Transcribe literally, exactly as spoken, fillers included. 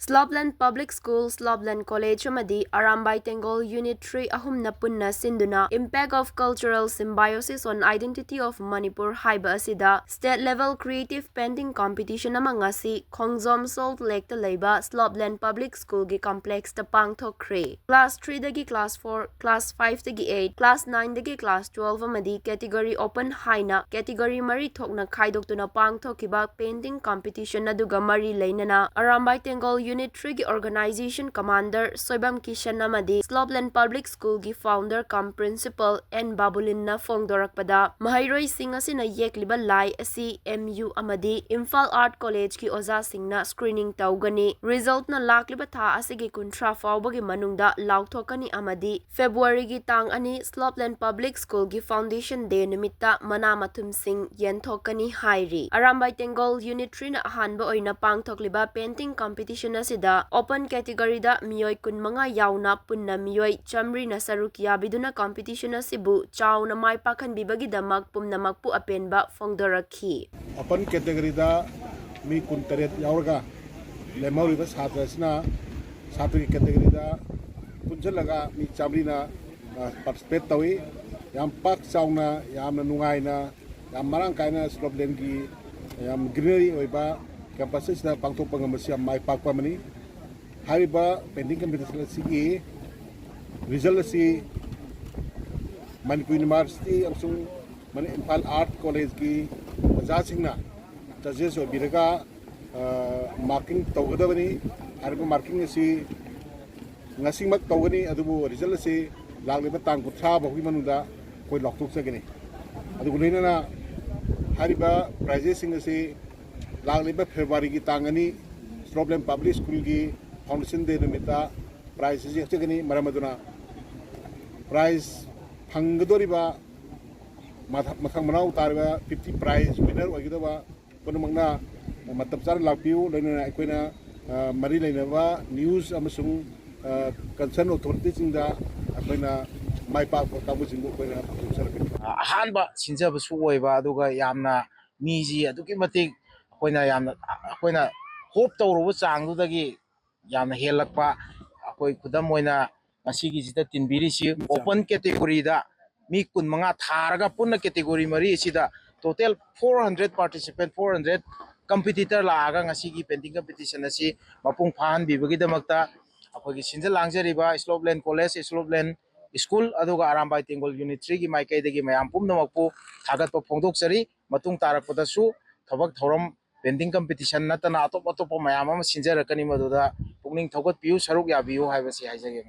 Slopeland Public School, Slopeland College ꯑꯃꯗꯤ Arambai Tenggol Unit three ꯑꯍꯨꯝꯅ ꯄꯨꯟꯅ ꯁꯤꯟꯗꯨꯅ Impact of Cultural Symbiosis on Identity of Manipur ꯍꯥꯏꯕ ꯑꯁꯤꯗ State Level Creative Painting Competition ꯑꯃ ꯉꯁꯤ ꯈꯣꯡꯖꯣꯝ Salt Lakeꯇ ꯂꯩꯕ Slopeland Public Schoolꯒꯤ complexꯇ ꯄꯥꯡꯊꯣꯛꯈ꯭ꯔꯦ꯫ Class threeꯗꯒꯤ class four, class fiveꯗꯒꯤ eight, class nineꯗꯒꯤ class twelve ꯑꯃꯗꯤ category open ꯍꯥꯏꯅ category ꯃꯔꯤ ꯊꯣꯛꯅ ꯈꯥꯏꯗꯣꯛꯇꯨꯅ ꯄꯥꯡꯊꯣꯛꯈꯤꯕ painting competition ꯑꯗꯨꯒ ꯃꯔꯤ ꯂꯩꯅꯅ Arambai Tenggol Unit threeꯒꯤ organization commander Soibam Kisan ꯑꯃꯗꯤ Slopeland Public Schoolꯒꯤ founder cum principal N ꯕꯥꯕꯨꯂꯤꯟꯅ ꯐꯣꯡꯗꯣꯔꯛꯄꯗ, ꯃꯍꯩꯔꯣꯏꯁꯤꯡ ꯑꯁꯤꯅ ꯌꯦꯛꯂꯤꯕ ꯂꯥꯏ ꯑꯁꯤ M U ꯑꯃꯗꯤ Imphal Art Collegeꯀꯤ ꯑꯣꯖꯥꯁꯤꯡꯅ screening ꯇꯧꯒꯅꯤ꯫ Resultꯅ ꯂꯥꯛꯂꯤꯕ ꯊꯥ ꯑꯁꯤꯒꯤ ꯀꯨꯟꯊ꯭ꯔꯥ ꯐꯥꯎꯕꯒꯤ ꯃꯅꯨꯡꯗ ꯂꯥꯎꯊꯣꯛꯀꯅꯤ ꯑꯃꯗꯤ Februaryꯒꯤ ꯇꯥꯡ ꯑꯅꯤ Slopeland Public Schoolꯒꯤ Foundation Day ꯅꯨꯃꯤꯠꯇ ꯃꯅꯥ ꯃꯊꯨꯝꯁꯤꯡ ꯌꯦꯟꯊꯣꯛꯀꯅꯤ ꯍꯥꯏꯔꯤ꯫ Arambai Tenggol Unit threeꯅ ꯑꯍꯥꯟꯕ ꯑꯣꯏꯅ ꯄꯥꯡꯊꯣꯛꯂꯤꯕ painting competition ꯑꯁꯤꯗ open categoryꯗ ꯃꯤꯑꯣꯏ ꯀꯨꯟꯃꯉꯥ ꯌꯥꯎꯅ ꯄꯨꯟꯅ ꯃꯤꯑꯣꯏ ꯆꯥꯃꯔꯤꯅ ꯁꯔꯨꯛ ꯌꯥꯕꯤꯗꯨꯅ competition ꯑꯁꯤꯕꯨ ꯆꯥꯎꯅ ꯃꯥꯏ ꯄꯥꯛꯍꯟꯕꯤꯕꯒꯤꯗꯃꯛ ꯄꯨꯝꯅꯃꯛꯄꯨ ꯑꯄꯦꯟꯕ ꯐꯣꯡꯗꯣꯔꯛꯈꯤ꯫ Open categoryꯗ ꯃꯤ ꯀꯨꯟꯇꯔꯦꯠ ꯌꯥꯎꯔꯒ ꯂꯦꯝꯍꯧꯔꯤꯕ ꯁꯥꯇ꯭ꯔ ꯑꯁꯤꯅ ꯁꯥꯇ꯭ꯔꯒꯤ categoryꯗ ꯄꯨꯟꯁꯤꯜꯂꯒ ꯃꯤ ꯆꯥꯃꯔꯤꯅ, ꯑ, participate ꯇꯧꯏ꯫ ꯌꯥꯝ ꯄꯥꯛ ꯆꯥꯎꯅ, ꯌꯥꯝꯅ ꯅꯨꯡꯉꯥꯏꯅ, ꯌꯥꯝ ꯃꯔꯥꯡ ꯀꯥꯏꯅ Slopelandꯒꯤ ꯌꯥꯝ greenery ꯑꯣꯏꯕ campus ꯑꯁꯤꯗ ꯄꯥꯡꯊꯣꯛꯄ ꯉꯝꯕꯁꯤ ꯌꯥꯝ ꯃꯥꯏ ꯄꯥꯛꯄ ꯑꯃꯅꯤ꯫ ꯍꯥꯏꯔꯤꯕ painting competition ꯑꯁꯤꯒꯤ result ꯑꯁꯤ ꯃꯅꯤꯄꯨꯔ University ꯑꯃꯁꯨꯡ ꯃꯅꯤ-, Imphal Art Collegeꯀꯤ ꯑꯣꯖꯥꯁꯤꯡꯅ judges ꯑꯣꯏꯕꯤꯔꯒ, ꯑ, marking ꯇꯧꯒꯗꯕꯅꯤ꯫ ꯍꯥꯏꯔꯤꯕ marking ꯑꯁꯤ ꯉꯁꯤꯃꯛ ꯇꯧꯒꯅꯤ, ꯑꯗꯨꯕꯨ result ꯑꯁꯤ ꯂꯥꯛꯂꯤꯕ ꯇꯥꯡ ꯀꯨꯟꯊ꯭ꯔꯥ ꯐꯥꯎꯒꯤ ꯃꯅꯨꯡꯗ ꯑꯩꯈꯣꯏ ꯂꯥꯎꯊꯣꯛꯆꯒꯅꯤ꯫ ꯑꯗꯨꯒ ꯂꯣꯏꯅꯅ ꯍꯥꯏꯔꯤꯕ prizesꯁꯤꯡ ꯑꯁꯤ ꯂꯥꯛꯂꯤꯕ Februaryꯒꯤ ꯇꯥꯡ ꯑꯅꯤ Slopeland Public Schoolꯒꯤ Foundation Day ꯅꯨꯃꯤꯠꯇ prize ꯑꯁꯤ ꯌꯦꯛꯆꯒꯅꯤ꯫ ꯃꯔꯝ ꯑꯗꯨꯅ prize ꯐꯪꯒꯗꯧꯔꯤꯕ ꯃꯊ-, ꯃꯊꯪ ꯃꯅꯥꯎ ꯇꯥꯔꯤꯕ fifty prize winner ꯑꯣꯏꯒꯗꯕ ꯄꯨꯝꯅꯃꯛꯅ ꯃꯇꯝ ꯆꯥꯅ ꯂꯥꯛꯄꯤꯌꯨ꯫ ꯂꯣꯏꯅꯅ ꯑꯩꯈꯣꯏꯅ, ꯑ, ꯃꯔꯤ ꯂꯩꯅꯕ news ꯑꯃꯁꯨꯡ, ꯑ, concern authorityꯁꯤꯡꯗ ꯑꯩꯈꯣꯏꯅ ꯃꯥꯏ ꯄꯥꯛꯄ ꯀꯥꯡꯕꯨꯁꯤꯡꯕꯨ ꯑꯩꯈꯣꯏꯅ ꯄꯨꯊꯣꯛꯆꯔꯛꯀꯅꯤ꯫ ꯑꯍꯥꯟꯕ ꯁꯤꯟꯖꯕꯁꯨ ꯑꯣꯏꯕ, ꯑꯗꯨꯒ ꯌꯥꯝꯅ ꯃꯤꯁꯤ ꯑꯗꯨꯛꯀꯤ ꯃꯇꯤꯛ ꯑꯩꯈꯣꯏꯅ ꯌꯥꯝꯅ, ꯑꯩꯈꯣꯏꯅ hope ꯇꯧꯔꯨꯕ ꯆꯥꯡꯗꯨꯗꯒꯤ ꯌꯥꯝꯅ ꯍꯦꯜꯂꯛꯄ꯫ ꯑꯩꯈꯣꯏ ꯈꯨꯗꯝ ꯑꯣꯏꯅ ꯉꯁꯤꯒꯤꯁꯤꯗ ꯇꯤꯟꯕꯤꯔꯤꯁꯤ open categoryꯗ ꯃꯤ ꯀꯨꯟꯃꯉꯥ ꯊꯥꯔꯒ ꯄꯨꯟꯅ category ꯃꯔꯤ ꯑꯁꯤꯗ total four hundred participant, four hundred competitor ꯂꯥꯛꯑꯒ ꯉꯁꯤꯒꯤ painting competition ꯑꯁꯤ ꯃꯄꯨꯡ ꯐꯥꯍꯟꯕꯤꯕꯒꯤꯗꯃꯛꯇ ꯑꯩꯈꯣꯏꯒꯤ ꯁꯤꯟꯖ ꯂꯥꯡꯖꯔꯤꯕ Slopeland College, Slopeland School, ꯑꯗꯨꯒ ꯑꯔꯥꯝꯕꯥꯏ ꯇꯦꯡꯒꯣꯜ Unit Threeꯒꯤ ꯃꯥꯏꯀꯩꯗꯒꯤ ꯃꯌꯥꯝ ꯄꯨꯝꯅꯃꯛꯄꯨ ꯊꯥꯒꯠꯄ ꯐꯣꯡꯗꯣꯛꯆꯔꯤ꯫ ꯃꯇꯨꯡ ꯇꯥꯔꯛꯄꯗꯁꯨ ꯊꯕꯛ ꯊꯧꯔꯝ, painting competition ꯅꯠꯇꯅ ꯑꯇꯣꯞ ꯑꯇꯣꯞꯄ ꯃꯌꯥꯝ ꯑꯃ ꯁꯤꯟꯖꯔꯛꯀꯅꯤ, ꯃꯗꯨꯗ ꯄꯨꯛꯅꯤꯡ ꯊꯧꯒꯠꯄꯤꯌꯨ, ꯁꯔꯨꯛ ꯌꯥꯕꯤꯌꯨ ꯍꯥꯏꯕꯁꯤ ꯍꯥꯏꯖꯒꯦ꯫